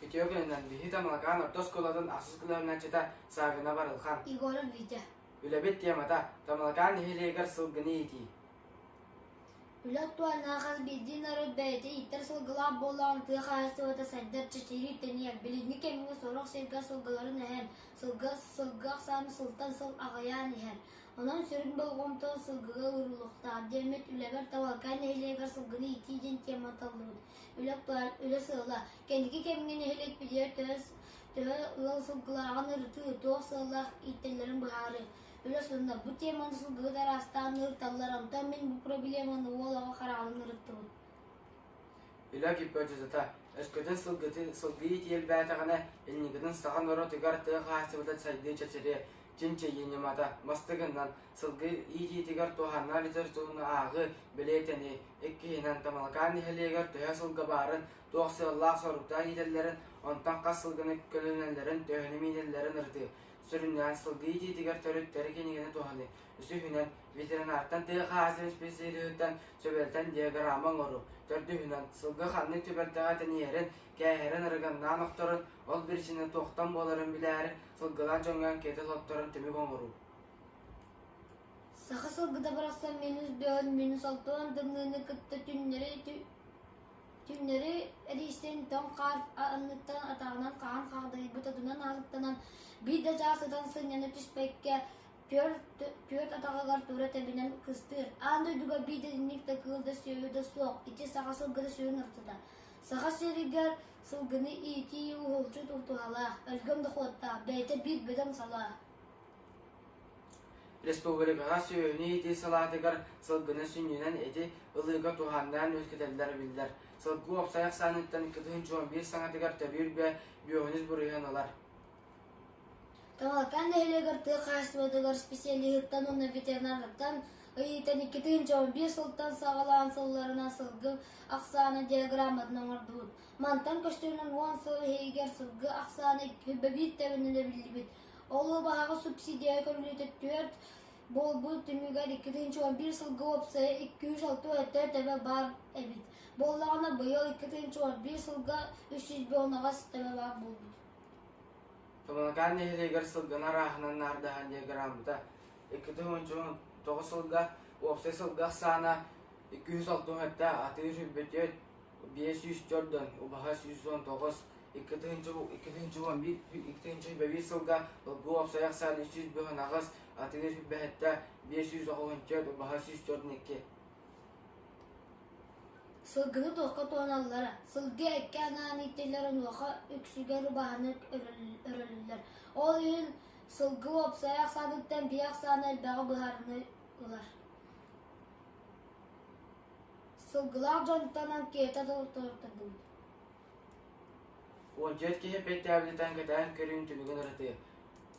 Үтүө күнүнэн биһи Тамалакаан орто оскуолатын ахсыс кылаһынааччыта Саввина Барылхан. Егоров Витя. Үлэбит темата Тамалакаан нэһилиэгэр сылгыны иитии. Үлэ оттуонаах хас биирдии норуот бэйэтэ ииттэр сылгылаах буоллаҕына тыа хаһаайыстыбата сайдар, чэчирии тэнийэр. Билиҥҥи кэмҥэ сорох сиргэ сылгыларын эһэн, сылгы сылгы ахсаана сылтан сыл аҕыйаан иһэр. Онон сүрүн болҕомто сылгыга ууруллуохтаах диэммит үлэбэр Тамалакаан нэһилиэгэр сылгыны иитии диэн тема таллыбыт. Үлэ үлэ сыала кэнники кэмҥэ нэһилиэкпитигэр төһө төһө ыал сылгылааҕын ырытыы, туох сыаллаах ииттэллэрин быһаарыы. Үлэ сонно бу теманы сылгыһыт араастаан ырыталлар, онтон мин бу проблеманы уол оҕо хараҕынан ырыттыбыт. Үлэ гипотезата өскөтүн сылгытын сылгы иитиэлбээтэҕинэ, инникитин саха норуотугар тыа хаһаайыстыбата сайдыы чэчириэ, чинчийии ньымата бастыгынан сылгы иитиитигэр туһанар литератураны ааҕыы, бэлиэтэнии, иккиһинэн Тамалакаан нэһилиэгэр төһө сылга баарын, туох сыаллаах-соруктаах иитэллэрин, онтон хас сылгыны көлүнэллэрин, төһөнү миинэллэрин ырытыы, сүрүннээн сылгы иитиитигэр төрүттэри кинигэни туһаныы, үсүһүнэн, ветеринартан тыа хаһаайыстыбатын исписэлииһиттэн сүбэлэтэн диаграмма оҥоруу, төрдүһүнэн, сылгы ханнык түбэлтэҕэ тэнийэрин, кээһэрин ырыганнаан охторун, ол биричиинэ туохтан буоларын билээри, сылгылаах дьоҥҥо анкета толотторон түмүк оҥоруу. Саха сылгыта барахсан минус бөҕөн минус алтыан тымныыны кытта түннэри түннэри эрийсэн тоҥ хаар анныттан атаҕынан хаһан хаҕдайбыт отунан аһылыктанан биир да чаас ытан сынньана түспэккэ түөрт түөрт атаҕыгар тура тэбинэн кыстыыр. Аан дойдуга биир да итинник да кыыл да сүөһү да суох, ити саха сылгыта сүрүн ортото. Саха сиригэр сылгыны иитии уһулуччу туһалаах, өлгөм дохуоттаах, бэйэтэ биир бөдөҥ салаа. Республикаҕа сүөһүнү иитии салаатыгар сылгыны сүнньүнэн эти ылыыга туһааннаан үөскэтэллэр биллэр. Сылгы уопсай ахсааныттан 211 саҥатыгар төрүүр бээ бүөҕүнүс буруйун ылар. Тамалакаан нэһилиэгэр тыа хаһаайыстыбатыгар специалиһыттан уонна ветеринарыттан ыйытан 2011 сылтан саҕалаан сылларынан сылгы ахсаана диаграмматын оҥордубут. Мантан көстөрүнэн уон сыл иһигэр сылгы ахсаана 21 тэбинэн эбиллибит. Ол убаһаҕа субсидия көрүллүүтэ түөрт буолбут түмүгэр 2011 сылга уопсайа 264 төбө баар эбит. Буоллаҕына быйыл 2011 сылга 318 төбө баар буолбут. Тамалакаан нэһилиэгэр сылгыны арааһынан наардаһан диаграммата 2019 сылга уопсай сылгы ахсаана 267, атыы сүүрбэтиэт, 504 дон, убаһа 119, 2011 2021 сылга ылгы уопсай ахсаан 358, атыы сүүрбэһэттэ, 594, убаһа 142. Сылгыны туохха туһаналлара, сылгы эккэ анаан ииттиллэр онуоха үксүгэр убаһаны өрөллөр. Ол иһин сылгы уопсай ахсааныттан биэ ахсаана элбэҕи быһаарыныы ылар. Сылгылаах дьонтон анкета толортордубут. 14 киһи эппиэттээбититтэн кэтээн көрүүн түмүгүн ырытыы.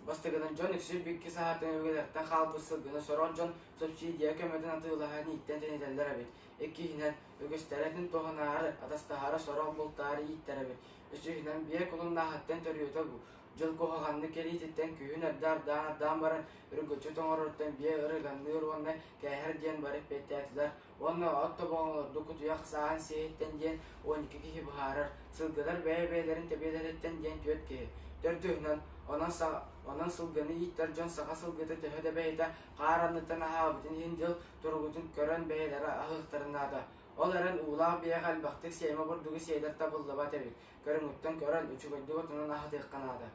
Бастакынан дьон үксүн бүкки саһаатын өбүгэлэриттэн хаалбыт сылгыны сорох дьон субсидия көмөтүн атыылаһан ииттэн тэнитэллэр эбит. Иккиһинэн, үгүстэрэ туһанаары, атастаһаары сорох бултаары ииттэр эбит. Үсүһүнэн, биэ кулуннааһыттан төрүөтэ бу. Дьыл куһаҕаннык кэлиититтэн күһүн эрдэ ардаан-ардаан баран үргүччү тоҥороруттан биэ ырыганныыр уонна кээһэр диэн бары эппиэттээтилэр. Уонна от тобоҕун ордук кутуйах сааһын сиэһиттэн диэн 12 киһи быһаарар, сылгылар бэйэ-бэйэлэрин тэбиэлэриттэн диэн түөрт киһи. Төрдүһүнэн, онон, онон сылгыны ииттэр дьон саха сылгыта төһө да бэйэтэ хаар анныттан аһаабытын иһин дьыл туругутун көрөн бэйэлэрэ аһыахтарын наада. Ол эрэн уулаах биэҕэ элбэхтик сиэмэ бурдугу сиэтэр табыллыбат эбит. Көрүҥүттэн көрөн, үчүгэйдик отунан аһатыахха наада.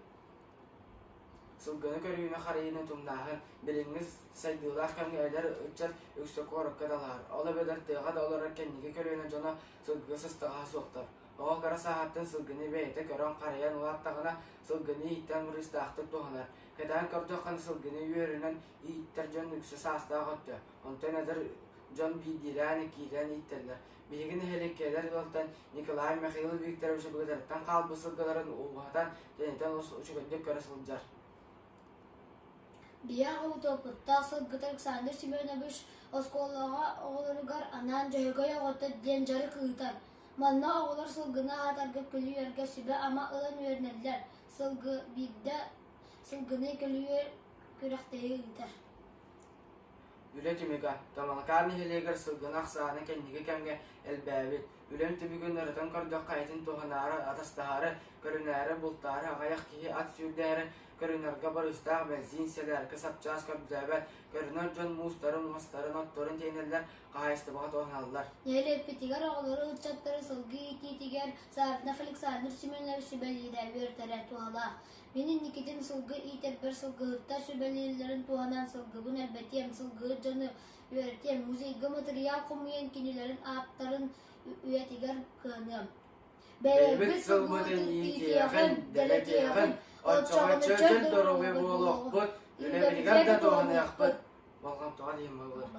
Сылгыны көрүүнү-харайыыны утумнааһын, билиҥҥи сайдыылаах кэмҥэ эдэр ыччат үксэ куоракка талаһар. Ол эбэтэр тыаҕа да олорор кэнники көлүөнэ дьоно сылгыга сыстаҕаһа суохтар. Оҕо кыра сааһыттан сылгыны бэйэтэ көрөн-харайан улааттаҕына, сылгыны ииттэн бырыыстаахтык туһанар. Кэтээн көрдөххө, сылгыны үөрүнэн ииттэр дьон үксэ саастаах өттө. Онтон эдэр дьон биирдиилээн, иккиилээн ииттэллэр. Биһиги нэһилиэккэ эдэр ыалтан Николай Михаил Викторович өбүгэлэриттэн хаалбыт сылгыларын ууһатан, тэнитэн олус үчүгэйдик көрө сылдьар. Биһиэх утоппуттаах сылгыта Александр Семенович оскуолаҕа оҕолоругар анаан Дьөһөгөй оҕото диэн дьарык ыытар. Манна оҕолор сылгыны аһатарга көлүйэргэ сүбэ-ама ылан үөрэнэллэр. Сылгы биирдэ сылгыны көлүйэр күрэхтэһии ыытар. Үлэ түмүгэ Тамалакаан нэһилиэгэр сылгыны ахсаана кэнники кэмҥэ элбээбит. Үлэм түмүгүн ырытан көрдөххө, этин туһанаары, атастаһаары, көрүнээри, бултаары аҕыйах киһи ат сүүрдээри, көрүнэргэ барыыстаах бэнсиин, сэлээркэ, сапчаас көрдөөбөт, көрүнэр дьон муустарын, мастарын, отторун тиэнэллэр, хаһаайыстыбаҕа туһаналлар. Нэһилиэкпитигэр оҕолору, ыччаттары сылгы иитиитигэр Саввинов Александр Семенович сүбэлиирэ, үөрэтэрэ туһалаах. Мин инникитин сылгы иитэрбэр сылгыһыттар сүбэлииллэрин туһанан сылгыбын элбэтиэм, сылгыһыт дьону үөрэтиэм, музейга матырыйаал хомуйан кинилэрин ааттарын үйэтигэр кыаныам. Бэйэбит сылбытын иитиэҕин, дэлэтиэҕин, оччоҕо чөл доруобуйа буолуохпут, үлэбитигэр да туһаныахпыт. Болҕомтоҕо диэн буолар.